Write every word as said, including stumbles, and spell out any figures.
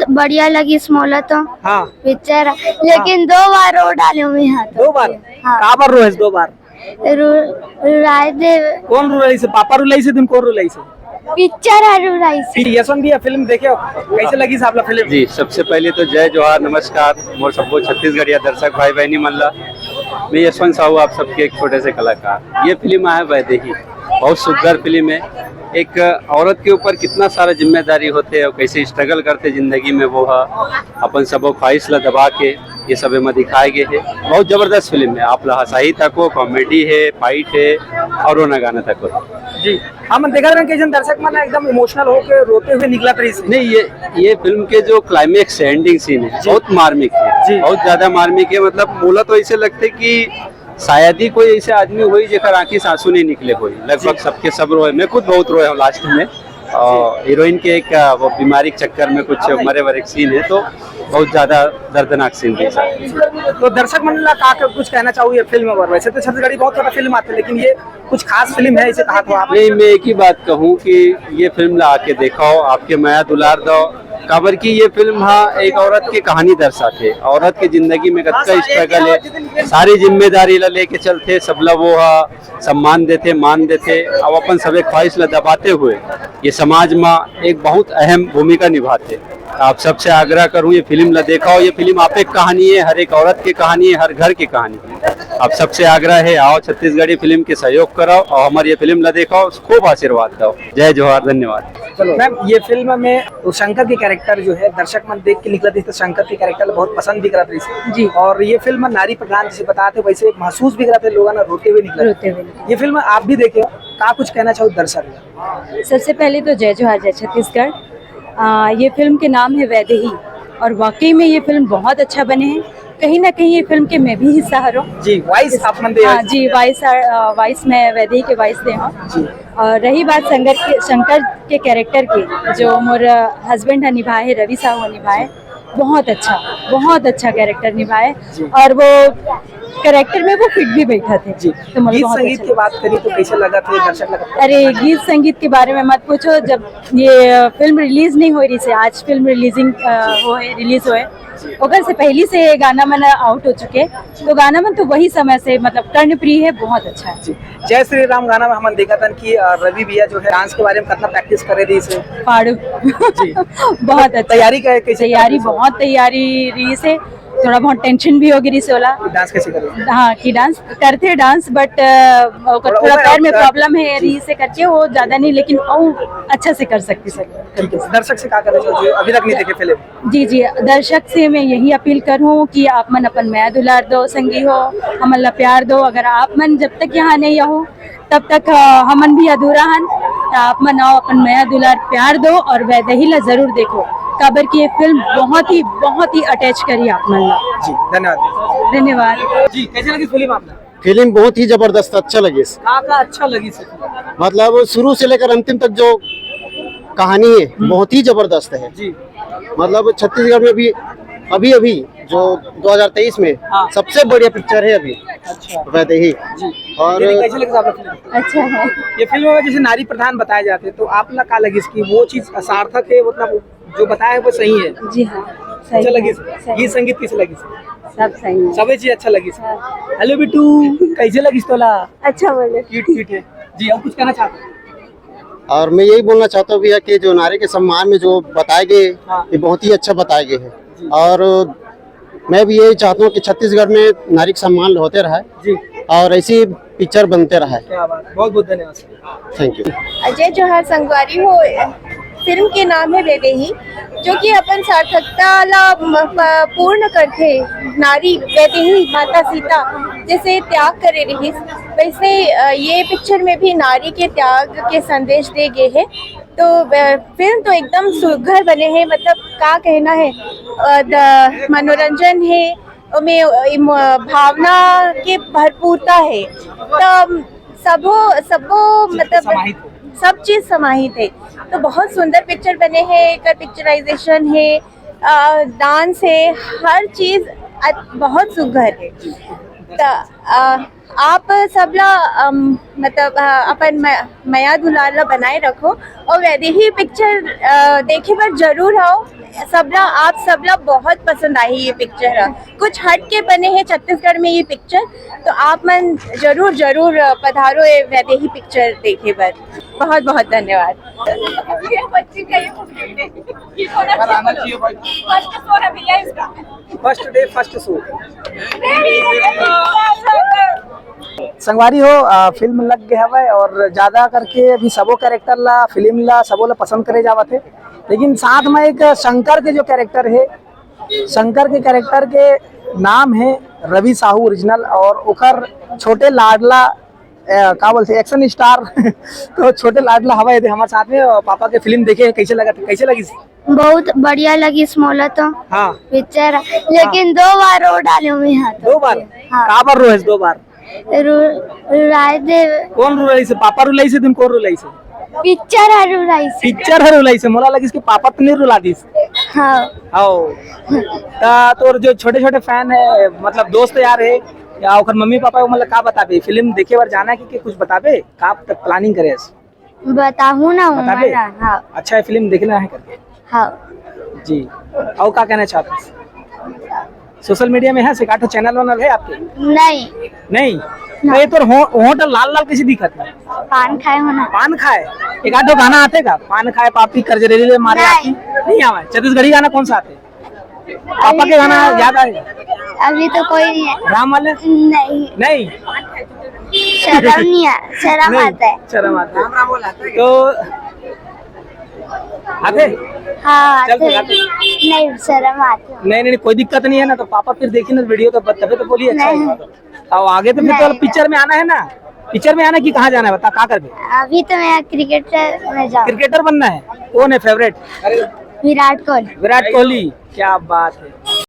बढ़िया लगिस मोला तो। हाँ। पिक्चर, लेकिन दो बार रो डाले हुए हैं तो। दो बार? हाँ। का बार रोएस दो बार? रो-, रुलाए दे। कौन रुलाइस हे? पापा रुलाइस हे, तुम कौन रुलाइस हे? पिक्चर हर रुलाइस हे। यशवंत भैया, फिल्म देखे हो? कैसे लगिस आप लोग फिल्म? जी, सबसे पहले तो जय जोहार, नमस्कार मोर सब्बो छत्तीसगढ़िया दर्शक भाई बहनी मन ला। मैं यशवंत साहू, आप सबके एक छोटे से कलाकार। ये फिल्म आय वैदेही, बहुत सुंदर फिल्म है। एक औरत के ऊपर कितना सारा जिम्मेदारी होते और कैसे स्ट्रगल करते जिंदगी में, वो ह अपन सबो ख्वाहिश ला दबा के ये सब एमा दिखाए गए है। बहुत जबरदस्त फिल्म है। आप ला हंसाई तक हो, कॉमेडी है, फाइट है और रोना गाना तक हो। जी, हम देखत रहन कई झन दर्शक मन एकदम इमोशनल होके रोते हुए निकलत रहिस। नहीं, ये, ये फिल्म के जो क्लाइमेक्स है, एंडिंग सीन है, जी। बहुत मार्मिक है, जी। बहुत ज्यादा मार्मिक है। मतलब, मोला तो ऐसे लगते कि शायद ही कोई ऐसे आदमी होई जेकर आंखी से आंसू नहीं निकले होई। लगभग जी। सबके सब रोए, मैं खुद बहुत रोया हूँ लास्ट में। और हीरोइन के एक, अ, वो बीमारी के चक्कर में कुछ हाँ भाई। मरे वरे सीन है, तो बहुत ज्यादा दर्दनाक सीन है सर। तो दर्शक मन ला का, का कुछ कहना चाहू ये फिल्म पर? वैसे तो छत्तीसगढ़ी बहुत सारा फिल्म आते हैं, लेकिन ये कुछ खास फिल्म है, इसे कहा तो आप? नहीं, मैं एक ही बात कहूँ कि ये फिल्म ला आके देखाओ, आपके मया दुलार दो, काबर कि ये फिल्म हा एक औरत के कहानी दर्शाथे, औरत के जिंदगी में कतका स्ट्रगल है, सारी जिम्मेदारी ला लेके चलथे, सबला वो हा सम्मान देथे, मान देथे, अब अपन सबे ख्वाहिश ला दबाते हुए ये समाज मा एक बहुत अहम भूमिका निभाथे। आप सबसे आग्रह करूँ, ये फिल्म ला देखाओ, ये फिल्म आपे के कहानी है, हर एक औरत के कहानी है, हर घर के कहानी है। आप सबसे आग्रह है, आओ छत्तीसगढ़ी फिल्म के सहयोग कराओ और हमारी ये फिल्म ला देखाओ, खूब आशीर्वाद दो। जय जोहार, धन्यवाद। चलो मैम, ये फिल्म में वो शंकर के कैरेक्टर जो है, दर्शक मन देख के निकलत रहिस, तो शंकर के कैरेक्टर बहुत पसंद भी करत रहिस। जी। और ये फिल्म नारी प्रधान जैसे बताते, वैसे महसूस भी करत हे, लोगन रोते हुए निकलत। रोते हुए। ये फिल्म आप भी देखे हो, का कुछ कहना चाहो दर्शक ला? सबसे पहले तो जय जोहार, जय छत्तीसगढ़। आ, ये फिल्म के नाम है वैदेही और वाकई में ये फिल्म बहुत अच्छा बने है। कहीं ना कहीं ये फिल्म के मैं भी हिस्सा हरो। जी, वॉइस आप मन दे हाँ रहे। जी, वॉइस, आ, वॉइस मैं वैदेही के वॉइस दे हूँ। जी। और रही बात शंकर के, शंकर के कैरेक्टर की, जो मोर हस्बैंड है निभाए है, रवि साहू है निभाए, बहुत अच्छा, बहुत अच्छा कैरेक्टर निभाए। जी। और वो कैरेक्टर में वो फिट भी बैठा थे। जी। तो मुझे गीत बहुत संगीत अच्छा की लगा। बात करी तो कैसे लगा था दर्शक लगा? अरे, गीत संगीत के बारे में मत पूछो। जब ये फिल्म रिलीज नहीं हो रही से, आज फिल्म रिलीजिंग, अ, हो है, रिलीज हो है, ओकर से पहली से ये गाना मन आउट हो चुके, तो गाना मन तो वही समय से, मतलब, कर्णप्रिय है, बहुत अच्छा है। जी। जय श्री राम गाना में हमन देखत हन कि, अ, रवि भैया जो है डांस के बारे में कितना प्रैक्टिस करे रहिस हे। पाड़ू। जी। बहुत अच्छा। तैयारी का कैसे तैयारी, करते हो? बहुत तैयारी रहिस हे, थोड़ा बहुत टेंशन भी हो गिस हे ओला। डांस कैसे करे? हाँ, कि डांस करथे डांस, बट, अ, ओकर थोड़ा थोड़ा ओवर पैर में अ, प्रॉब्लम है, जी। रहिस हे करके वो ज्यादा नहीं, लेकिन वो अच्छा से कर सकथे सर। ठीक है, दर्शक से का कहना चाहते हो अभी तक नहीं देखे फिल्म? जी, जी, दर्शक से मैं यही अपील करूँ कि आप मन अपन मया दुलार दो, संगी हो, हमन ला प्यार दो। अगर आप मन जब तक यहाँ नहीं आओ, तब तक, अ, हमन भी अधूरा हन। तो आप मन आओ, अपन मया दुलार प्यार दो और वैदेही ला जरूर देखो, काबर कि ये फिल्म बहुत ही, बहुत ही अटैच करी आप मन ला। जी, धन्यवाद। धन्यवाद। जी, कैसे लगी फिल्म आपने? फिल्म बहुत ही जबरदस्त, अच्छा लगिस। का, का अच्छा लगिस? मतलब शुरू से लेकर अंतिम तक जो कहानी है, हम्म। बहुत ही जबरदस्त है। जी। मतलब छत्तीसगढ़ में भी अभी, अभी जो दो हज़ार तेईस में हाँ। सबसे बढ़िया पिक्चर है अभी। अच्छा। वैदेही। जी। और ये कैसे लगा आपको फिल्म? अच्छा है। ये फिल्म में जैसे नारी प्रधान बताए जाते हैं, तो आप ला का लगिस कि वो चीज सार्थक है, मतलब जो बताया है वो सही है? जी हाँ, सही अच्छा है, लगिस? सही। गीत संगीत कैसे लगिस? सब सही है। सबे चीज अच्छा लगिस? हाँ। हेलो बिट्टू, कैसे लगिस तोला? अच्छा बोले। क्यूट क्यूट है। जी, और कुछ कहना चाहते हैं? और मैं यही बोलना चाहता हूँ भैया कि जो नारी के सम्मान में जो बताए गए, हाँ। ये बहुत ही अच्छा बताए गए हैं। जी। और मैं भी यही चाहता हूँ कि छत्तीसगढ़ में नारी का सम्मान होते रहे जी। और ऐसी पिक्चर बनते रहे। क्या बात, बहुत बहुत धन्यवाद सर। Thank you. जय जोहार संगवारी हो। फिल्म के नाम है वैदेही, जो कि अपन सार्थकता ला म-, प-, पूर्ण करथे नारी वैदेही माता सीता जैसे त्याग करे रहिस, वैसे, अ, ये पिक्चर में भी नारी के त्याग के संदेश दे गए हैं। तो, अ, फिल्म तो एकदम सुघर बने हैं, मतलब का कहना है, अ, द-, मनोरंजन है, ओमे, अ, इम-, भावना के भरपूरता है। तो सबो, सबो, मतलब समाहित है। सब चीज समाहित है। तो बहुत सुंदर पिक्चर बने हैं, एकर पिक्चराइजेशन है, अ, डांस है, हर चीज अ-, बहुत सुघर है। त, अ, आप सबला, अम, मतलब, अ, अपन म-, मया दुलार ला बनाए रखो और वैदेही पिक्चर, अ, देखे बर जरूर आओ। सबला, आप सबला बहुत पसंद आही ये पिक्चर ह। कुछ हट के बने हे छत्तीसगढ़ में ये पिक्चर, तो आप मन जरूर, जरूर, अ, पधारो ये वैदेही पिक्चर देखे बर। बहुत बहुत धन्यवाद। ये बच्ची का ये फर्स्ट शो है भैया इसका। First day, first show. संगवारी हो, अ, फिल्म लग गए हवय और ज्यादा करके अभी सबो कैरेक्टर ला, फिल्म ला, सबो ला पसंद करे जावत हे। लेकिन साथ में एक शंकर के जो कैरेक्टर हे, शंकर के कैरेक्टर के नाम हे रवि साहू ओरिजिनल, और ओकर छोटे लाडला, अ, का बोलथे, एक्शन स्टार। तो छोटे लाडला हवा ये दे हमारे साथ में, और पापा के फिल्म देखे, कैसे लगा, कैसे लगिस? बहुत बढ़िया लगिस मोला तो। हाँ। पिक्चर, लेकिन दो बार रो डाले हुए हैं तो। दो बार? हाँ। का बार रोएस दो बार? रु-, रुलाए दे। कौन रुलाइस हे? पापा रुलाइस हे, तुम कौन रुलाइस हे? पिक्चर ह रुलाइस हे। पिक्चर ह रुलाइस हे, मोला लगिस कि पापा तो नहीं रुला दिस। हाँ। आओ। ता तोर जो छोटे-छोटे फैन हे, मतलब दोस्त यार हे, या ओकर मम्मी पापा को मतलब का बताबे? फिल्म देखे बर जाना हे कि, कि कुछ बताबे? का तक प्लानिंग करे हस? बताहूँ ना, बताबे? उमर ना, हाँ। अच्छा हे, फिल्म देखना हे करके। हाँ। जी। अउ का कहना चाहत हस? सोशल मीडिया में हे, एकाठो चैनल वैनल हे आपके? नहीं। नहीं? नहीं। तो ये तोर हो-, होंठ लाल लाल कैसे दिखत हे? पान खाए हो ना। पान खाए? एकाठो गाना आथे का? पान खाए पापी करजरेली ले मारे नहीं। आती? नहीं आवे। छत्तीसगढ़ी गाना कौन सा आथे? पापा के गाना याद आए? अभी तो कोई नहीं है। राम वाले? नहीं। नहीं? शर्म नहीं आ, शर्म नहीं, आता है। शर्म आता है। तो आते? हाँ, चल, आते। आते। नहीं, शर्म आती है। नहीं, नहीं, कोई दिक्कत नहीं है ना, तो पापा फिर देखी ना वीडियो तो तभी तो बोली अच्छा है। नहीं। अब आगे तो फिर तो नहीं। पिक्चर में आना है ना, पिक्चर में आना कि कहाँ जाना है, बता, कहाँ करबे? अभी तो मैं क्रिकेटर में जाऊँ। क्रिकेटर बनना है? कौन है फेवरेट? विराट कोहली। विराट कोहली, क्या बात है।